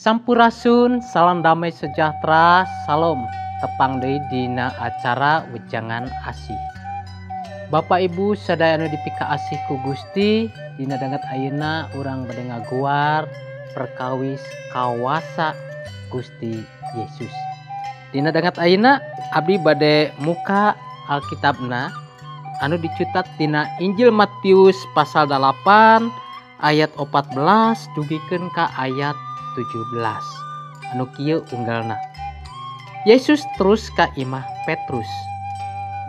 Sampurasun, salam damai sejahtera, salam tepang deui dina acara Wejangan Asih. Bapak Ibu sadaya anu dipikaasih ku Gusti, dina danget ayeuna urang bade ngaguar perkawis kawasa Gusti Yesus. Dina danget ayeuna abdi bade muka Alkitabna anu dicutat dina Injil Matius pasal 8 ayat 14 dugikeun ka ayat 17. Anu kieu unggalna. Yesus terus ka imah Petrus.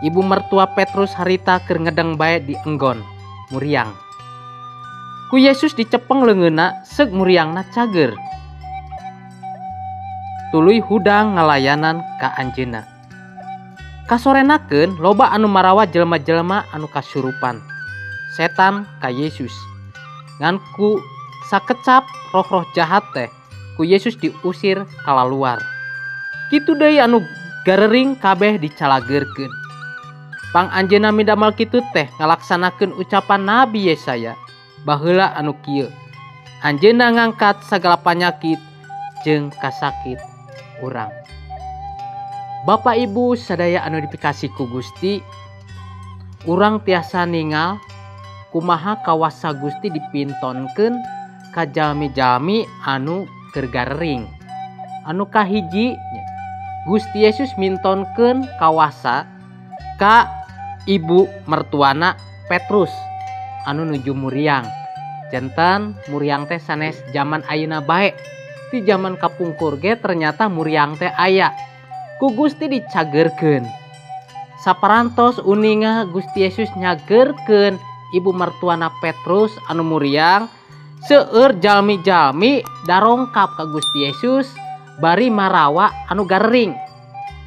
Ibu mertua Petrus harita keur ngedeng bae di enggon muriang. Ku Yesus dicepeng leungeunna seug muriangna cager. Tuluy hudang ngalayanan ka anjeunna. Kasorenakeun loba anu marawa jelema-jelema anu kasurupan setan ka Yesus. Ngan ku sakecap roh-roh jahat teh ku Yesus diusir kalaluar. Kitu deui anu garering kabeh dicalageurkeun. Pang anjeunna midamel kitu teh ngalaksanakeun ucapan Nabi Yesaya baheula anu kieu. Anjeunna ngangkat sagala panyakit jeung kasakit urang. Bapak Ibu sadaya anu dipikasih ku Gusti, urang tiasa ningal kumaha kawasa Gusti dipintonkeun ka jalmi-jalmi anu keur garering. Anu kahiji, Gusti Yesus mintonkeun kawasa ka ibu mertuana Petrus anu nuju muriang. Janten muriang teh sanes zaman ayeuna bae. Di zaman kapungkur ge ternyata muriang teh aya. Ku Gusti dicagerkeun. Saparantos uninga Gusti Yesus nyagerkeun ibu mertuana Petrus anu muriang, seueur jalmi-jalmi darongkap ka Gusti Yesus bari marawa anu garering.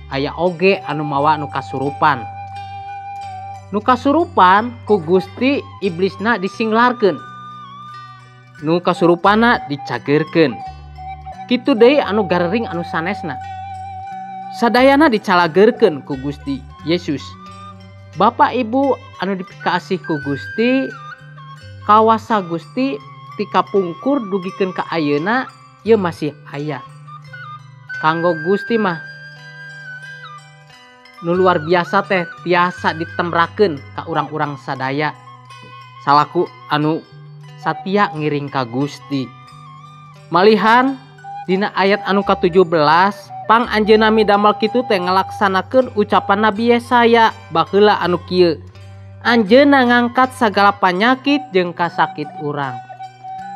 Aya oge anu mawa anu kasurupan. Nu kasurupan ku Gusti iblisna disinglarkeun. Nu kasurupana dicagerkeun. Kitu deui anu garering anu sanesna. Sadayana dicalagerkeun ku Gusti Yesus. Bapak Ibu anu dipikaasih ku Gusti, kawasa Gusti ti kapungkur dugikeun ka ayeuna ieu masih aya. Kanggo Gusti mah nu luar biasa teh tiasa ditemrakeun ka urang-urang sadaya salaku anu satia ngiring ka Gusti. Malihan dina ayat anu ka-17 pang anjeunna midamel kitu teh ngalaksanakeun ucapan Nabi Yesaya baheula anu kieu. Anjeunna ngangkat sagala panyakit jeung kasakit urang.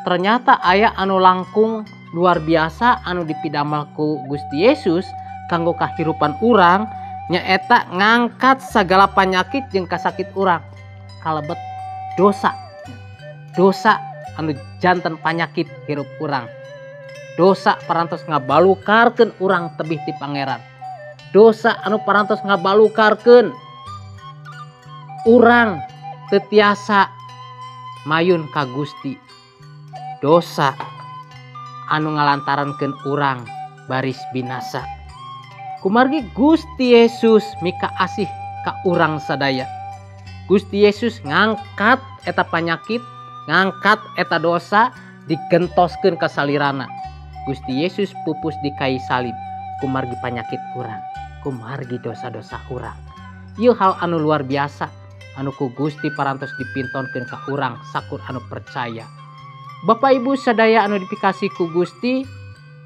Ternyata aya anu langkung luar biasa anu dipidamel ku Gusti Yesus kanggo kahirupan urang nyaeta ngangkat sagala panyakit jeung kasakit urang kalebet dosa. Dosa anu janten panyakit hirup urang. Dosa parantos ngabalukarkeun urang tebih ti Pangeran. Dosa anu parantos ngabalukarkeun urang teu tiasa mayun ka Gusti. Dosa anu ngalantarankeun urang baris binasa. Kumargi Gusti Yesus mikaasih ka urang sadaya. Gusti Yesus ngangkat eta panyakit, ngangkat eta dosa, digentoskeun ka salirana. Gusti Yesus pupus di kayu salib kumargi panyakit urang, kumargi dosa-dosa urang. Ieu hal anu luar biasa anu ku Gusti parantos dipintonkeun ka urang sakur anu percaya. Bapak Ibu sadaya anu dipikasih ku Gusti,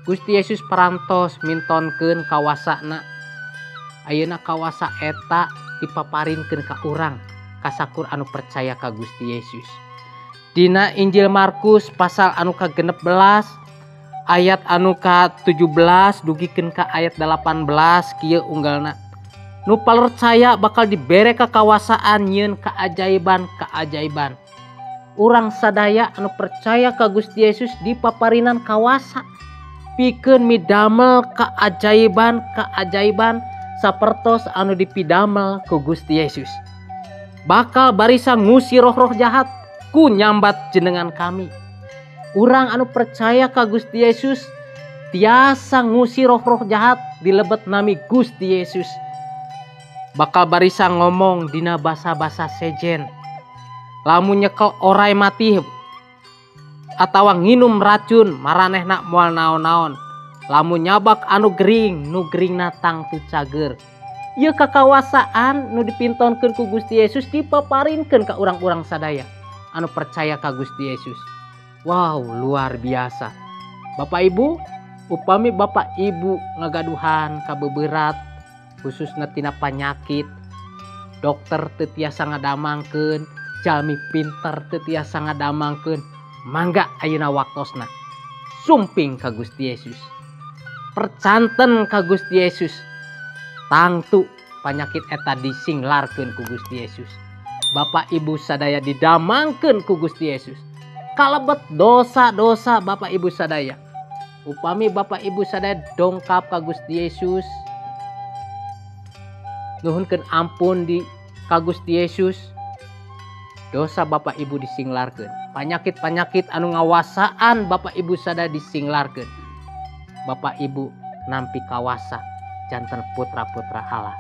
Gusti Yesus parantos mintonkeun kawasana. Ayeuna kawasa eta dipaparinkeun ka urang kasakur anu percaya ka Gusti Yesus. Dina Injil Markus pasal anu ka-16 ayat anu ka-17 dugikeun ka ayat 18 kieu unggalna. Nu percaya bakal dibere kakawasaan nyieun keajaiban-keajaiban. Urang sadaya anu percaya ka Gusti Yesus dipaparinan kawasa pikeun midamel keajaiban-keajaiban sapertos anu dipidamel ku Gusti Yesus. Bakal barisa ngusir roh-roh jahat ku nyambat jenengan kami. Urang anu percaya ka Gusti Yesus tiasa ngusir roh-roh jahat dilebet nami Gusti Yesus. Bakal barisa ngomong dina basa-basa sejen. Lamun nyekel orai mati atawa nginum racun maranehna moal naon-naon. Lamun nyabak anu gering, nu geringna tangtu cager. Ieu kakawasaan nu dipintonkeun ku Gusti Yesus dipaparinkeun ka urang-urang sadaya anu percaya ka Gusti Yesus. Wow, luar biasa. Bapak Ibu, upami Bapak Ibu ngagaduhan kabeberat khususna tina panyakit, dokter teu tiasa ngadamangkeun, jalmi pinter teu tiasa ngadamangkeun, mangga ayeuna waktosna sumping ka Gusti Yesus. Percanten ka Gusti Yesus. Tangtu panyakit eta disinglarkeun ku Gusti Yesus. Bapak Ibu sadaya didamangkeun ku Gusti Yesus. Kalebet dosa-dosa Bapak Ibu sadaya. Upami Bapak Ibu sadaya dongkap ka Gusti Yesus, nuhunkeun ampun di ka Gusti Yesus, dosa Bapak Ibu disinglarkeun. Panyakit-panyakit anu ngawasaan Bapak Ibu sadaya disinglarkeun. Bapak Ibu nampi kawasa janten putra-putra Allah.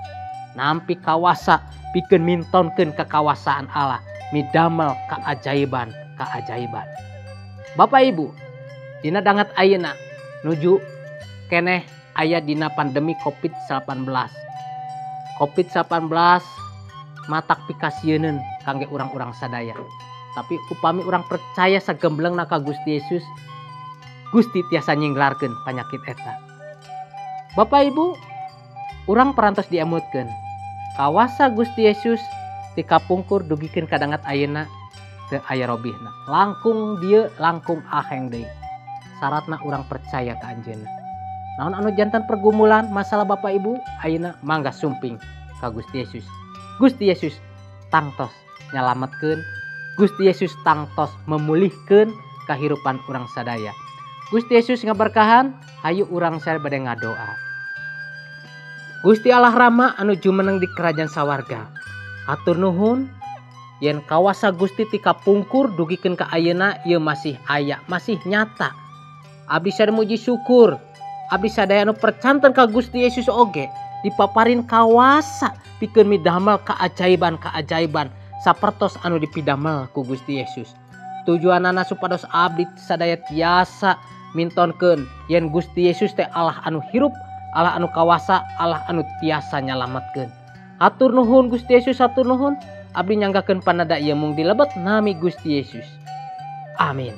Nampi kawasa pikeun mintonkeun kekawasaan Allah, midamel keajaiban-keajaiban. Bapak Ibu, dina danget ayeuna nuju keneh aya dina pandemi COVID-19. COVID-19 matak pikasieuneun kangge urang-urang sadaya. Tapi upami urang percaya sagemblengna ka Gusti Yesus, Gusti tiasa nyinglarkeun panyakit eta. Bapak Ibu, urang parantos diemutkeun. Kawasa Gusti Yesus ti kapungkur dugikeun ka danget ayeuna teu aya robihna. Langkung dieu langkung aheng deui. Syaratna urang percaya ka anjeunna. Naon anu jantan pergumulan masalah Bapak Ibu ayeuna mangga sumping ka Gusti Yesus. Gusti Yesus tangtos nyalametkeun, Gusti Yesus tangtos memulihkeun kahirupan urang sadaya. Gusti Yesus ngaberkahan, hayu urang sadaya bade ngadoa. Gusti Allah Rama anu jumeneng di kerajaan sawarga, hatur nuhun yen kawasa Gusti ti kapungkur dugikeun ka ayeuna ieu masih aya, masih nyata. Abdi sadaya muji syukur, abdi sadaya anu percanten ka Gusti Yesus oge dipaparin kawasa pikeun midamel keajaiban-keajaiban sapertos anu dipidamel ku Gusti Yesus. Tujuanana supados abdi sadaya tiasa mintonkeun yen Gusti Yesus teh Allah anu hirup, Allah anu kawasa, Allah anu tiasa nyalametkeun. Hatur nuhun Gusti Yesus, hatur nuhun. Abdi nyanggakeun panada ieu mung dilebet nami Gusti Yesus. Amin.